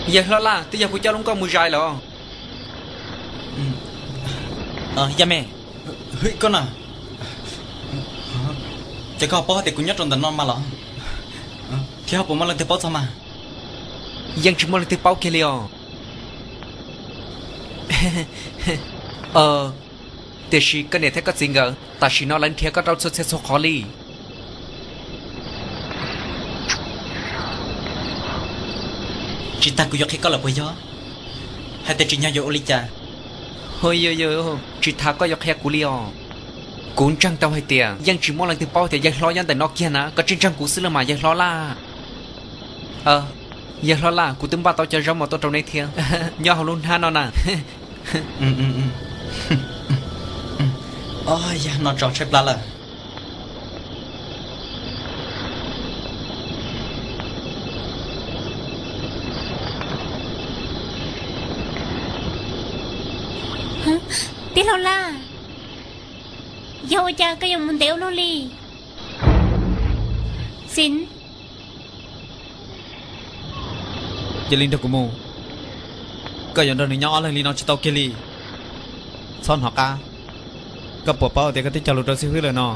Yawg hlob Laj, twb yog kuv coj lub nkoj mus zais los. Yog me, koj na, ces koj ho paub hais tias kuv nyob rau ntawm no mas los? Thiab ho puas muaj leej twg paub txog mas? Yeej tsis muaj leej twg paub kiag li os. Tiam sis koj niam thiab koj txiv nkawd tam sim no lawv nrhiav koj rau txhua txhia txhua qhov li. Tsis tas kuv yuav qhia koj lawm puas yog? Hais tias tsim nyog yuav ua li cas? Tsis tas koj yuav qhia kuv li os. Kuv ntseeg tau hais tias yeej tsis muaj leej twg paub tias yawg hlob nyob ntawm no kiag na, koj tsis ntseeg kuv xwb los mas yawg hlob Laj. Yawg hlob Laj, kuv twb npaj tau cov zaub mov tuaj rau neb thiab, nyob hauv lub hnab no na. Yog no tso tshaib plab lawm. Tij laug Laj, yog ua cas koj yuav mus ntev ua luaj li? Xis, cia li nrog kuv mus. Koj yuav nrog nws nyob ob leeg li no tsis tau kiag li. Txhob hnov qab. Koj puas paub tias koj twb cog lus rau xib hwb lawm no?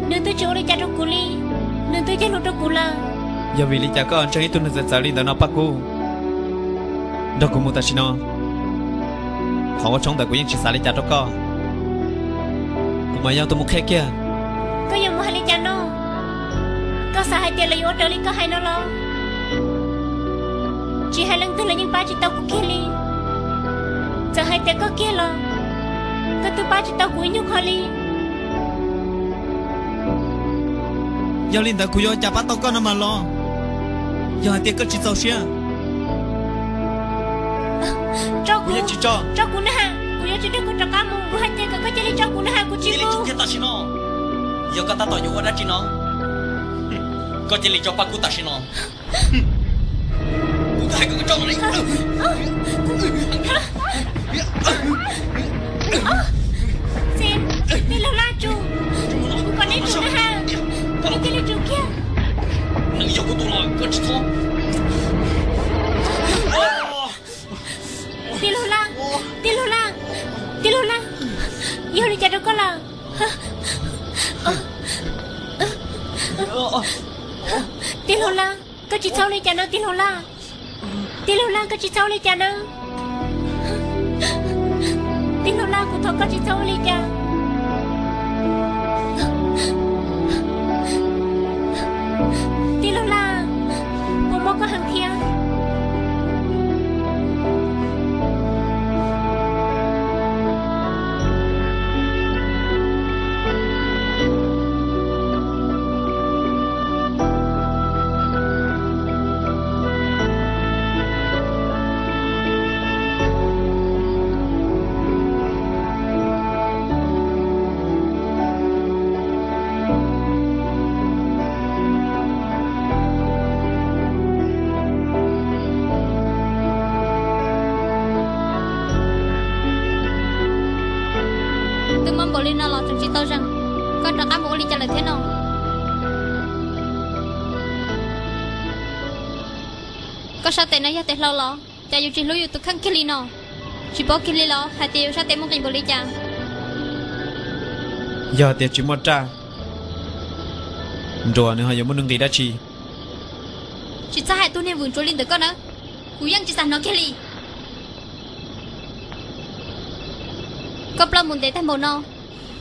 Nws twb tsis ua li cas rau kuv li. Nws twb cog lus rau kuv lawm. Yog vim li cas koj ntseeg ib tug neeg txawv txawv li ntawd no Paj Kub? Nrog kuv mus tam sim no. Qhov ua tshoob ntawd kuv yeej tsis xav li cas rau koj. Kuv mas yog tus mus qhia kiag. Koj yuav mus hais li cas no? Koj xav hais tias lawv yuav ua raws li koj hais no los? Tsis hais leej twg los yeej pab tsis tau kuv kiag li. Txawm hais tias koj kiag los, koj twb pab tsis tau kuv ib nyuag qho li. Yog li ntawd kuv yuav ua cas pab tau koj no mas los? Yog hais tias koj tsis txaus siab, tso kuv, tso kuv na has, kuv yuav tsis nrog koj rov qab mus. Kuv hais tias kom koj cia li tso kuv na has, kuv tsis mus. Cia li tsum kiag tam sim no. Yog koj tab tom yuav ua dab tsi no, koj cia li tso Paj Kub tam sim no. Kuv hais kom koj tso li. Xis, tij laug Laj, tsum, kuv kom neb tsum na has, neb cia li tsum kiag. Nws yog kuv tus los koj tsis txhob. Tij laug Laj, tij laug Laj, tij laug Laj, yog li cas rau koj lawm? Tij laug Laj, koj tsis txhob ua li cas no tij laug Laj. Tij laug Laj, koj tsis txhob ua li cas na. Tij laug Laj, kuv thov koj tsis txhob ua li cas. Tij laug Laj, puas mob koj heev thiab? Twb mob npaum li no los tseem tsis tau zeeg, koj rov qab mus ua li cas lawm thiab no? Koj sab tes no yog tes hlau los? Cas yus tsis hlub yus tus kheej kiag li no? Tsis paub kiag li los hais tias yus sab tes muaj nqis npaum li cas? Yog tias tsis muaj raj, nruas nws ho yuav muaj nuj nqis dab tsi? Tsis txhob hais tus niag vwm ntsuav li ntawm koj na, kuv yeej tsis xav hnov kiag li. Koj ploj mus ntev tag npaum no,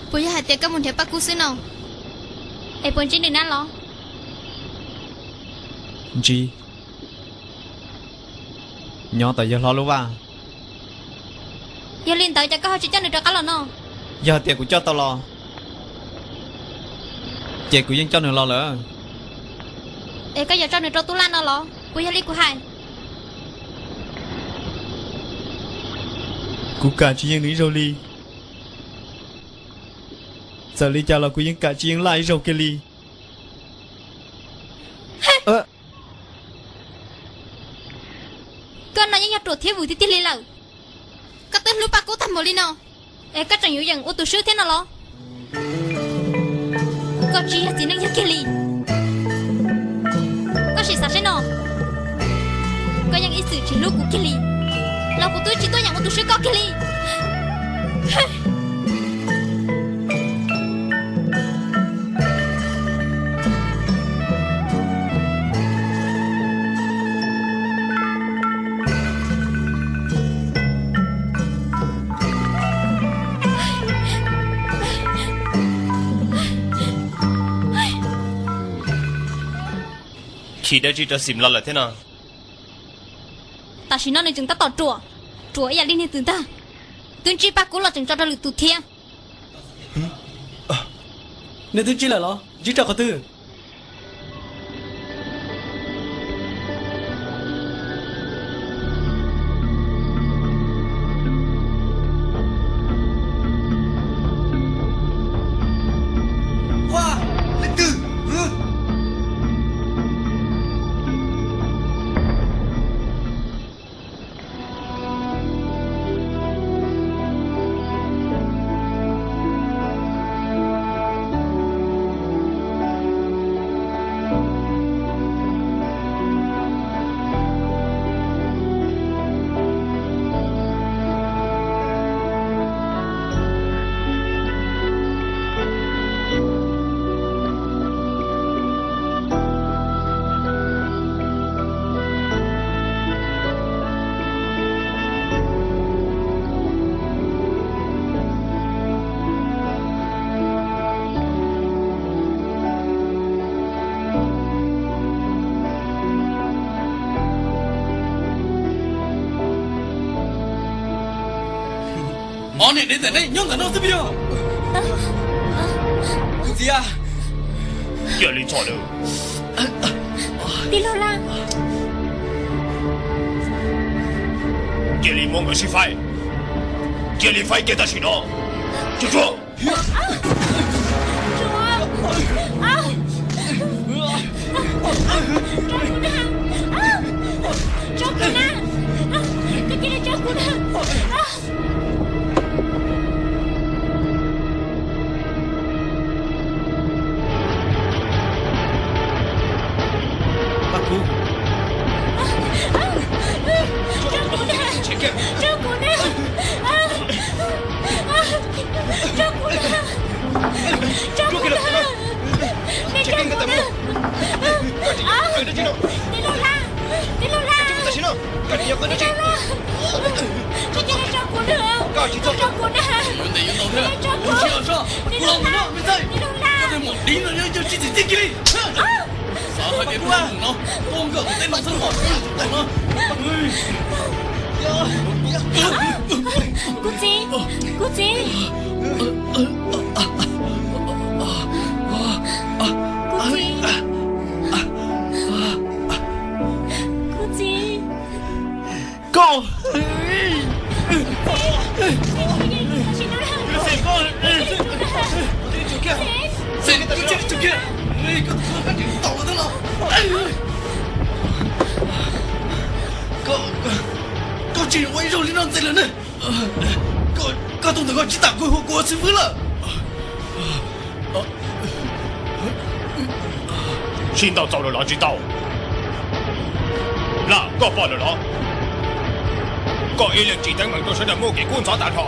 puas yog hais tias koj mus nrhiav Paj Kub xwb no? Es puas ntsib nws nab los? Ntsib, nyob tom yawg hlob lub vaj. Yog li ntawd cas koj ho tsis coj nws rov qab los no? Yog tias kuv coj tau los, ces kuv yeej coj nws los lawm. Es koj yuav tso nws rau tub laj no los? Puas yog li kuv hais? Kuv kam tsis yeej nws ib zaug li. Txawm li cas los kuv yeej kam tsis yeej laj ib zaug kiag li. Koj no yeej yog ruam thiab vwm tiag tiag li lawm. Koj twb hlub Paj Kub tag npaum li no, es koj tseem yuav yeem ua tus swb thiab no los? Koj tsis yog txiv neej yawg kiag li. Koj sim xav seb no. Tsis hlub kuv kiag li los kuv twb tsis tuaj nyeem ua tus seb koj kiag li. Chim dab tsi rau Xim los lawm thiab no? Tam sim no nws tseem tab tom ruam, ruam ib yam li niag twm ntag. Twb ntsib pab kub los tseem tso rau lwm tus thiab. Nej twb ntsib lawm los? Ntsib rau qhov twg? Ob niag dev ntawm neb nyob ntawm no xwb puas yog? Kuv txiv a. Cia li tso lawm. Tij laug Laj. Cia li muab nkawd sib faib. Cia li faib kiag tam sim no. Tsuag tsuag. Tso kuv na! Tso kuv na! Koj cia li tso kuv na! Paj Kub. Tso kuv na! Tso kuv na! Tso kuv na! Tso kuv na! Nej tso kuv na! Tij laug Laj! Tij laug Laj! Tij laug Laj! Koj cia li tso kuv na! Tso kuv na! Tij laug Laj! Tij laug Laj! Xav hais tias tus no tua nkawd tus teb no xwb los ua tau no. Kuv txiv, kuv txiv, kuv txiv, kuv txiv. Koj, koj tsis ua ib zaug li no ntxiv lawm ne. Koj tuaj ntawm koj tsis tas kuv hu kuv ua xib fwb lawm. Sib ntaus txaus lawm los tsis tau? Laj, koj pom lawm los? Koj ib leeg tsim teeb meem rau sawv daws muaj kev kub ntxhov tag nrho.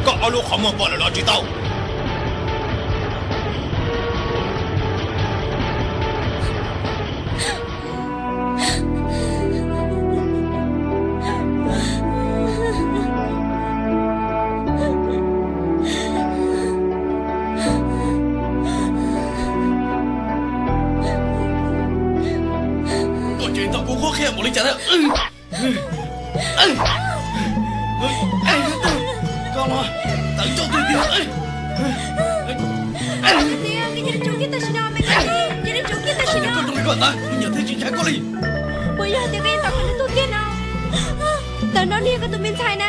Koj ob lub qhov muag pom lawm los tsis tau? Koj tseem tau kuv qhuab qhia npaum li cas na? Koj los tawv ncauj tiag tiag. Koj zoo li koj ntag, kuv niam thiaj tsis ntshaw koj li. Puas yog tias koj yuav tau kom nws tuag tiag no? Ntawm no nws yog koj tus me ntxhais na.